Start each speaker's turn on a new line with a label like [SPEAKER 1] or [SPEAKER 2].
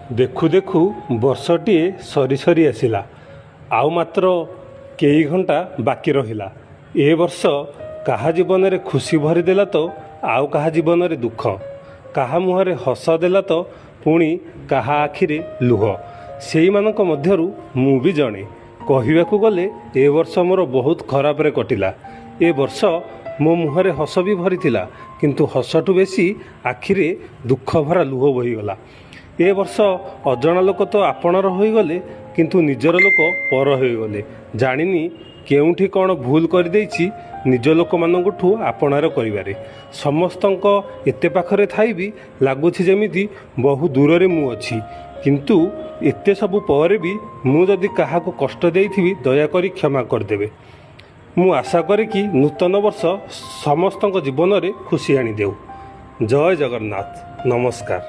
[SPEAKER 1] ଦେଖୁ ଦେଖୁ ବର୍ଷଟିଏ ସରି ସରି ଆସିଲା, ଆଉ ମାତ୍ର କେଇ ଘଣ୍ଟା ବାକି ରହିଲା। ଏ ବର୍ଷ କାହା ଜୀବନରେ ଖୁସି ଭରିଦେଲା ତ ଆଉ କାହା ଜୀବନରେ ଦୁଃଖ, କାହା ମୁହଁରେ ହସ ଦେଲା ତ ପୁଣି କାହା ଆଖିରେ ଲୁହ। ସେଇମାନଙ୍କ ମଧ୍ୟରୁ ମୁଁ ବି ଜଣେ। କହିବାକୁ ଗଲେ ଏ ବର୍ଷ ମୋର ବହୁତ ଖରାପରେ କଟିଲା। ଏ ବର୍ଷ ମୋ ମୁହଁରେ ହସ ବି ଭରିଥିଲା, କିନ୍ତୁ ହସଠୁ ବେଶୀ ଆଖିରେ ଦୁଃଖ ଭରା ଲୁହ ବୋହିଗଲା। ଏ ବର୍ଷ ଅଜଣା ଲୋକ ତ ଆପଣାର ହୋଇଗଲେ, କିନ୍ତୁ ନିଜର ଲୋକ ପର ହୋଇଗଲେ। ଜାଣିନି କେଉଁଠି କ'ଣ ଭୁଲ କରିଦେଇଛି ନିଜ ଲୋକମାନଙ୍କଠୁ ଆପଣାର କରିବାରେ। ସମସ୍ତଙ୍କ ଏତେ ପାଖରେ ଥାଇ ବି ଲାଗୁଛି ଯେମିତି ବହୁ ଦୂରରେ ମୁଁ ଅଛି। କିନ୍ତୁ ଏତେ ସବୁ ପରେ ବି ମୁଁ ଯଦି କାହାକୁ କଷ୍ଟ ଦେଇଥିବି, ଦୟାକରି କ୍ଷମା କରିଦେବେ। ମୁଁ ଆଶା କରେ କି ନୂତନ ବର୍ଷ ସମସ୍ତଙ୍କ ଜୀବନରେ ଖୁସି ଆଣିଦେଉ। ଜୟ ଜଗନ୍ନାଥ, ନମସ୍କାର।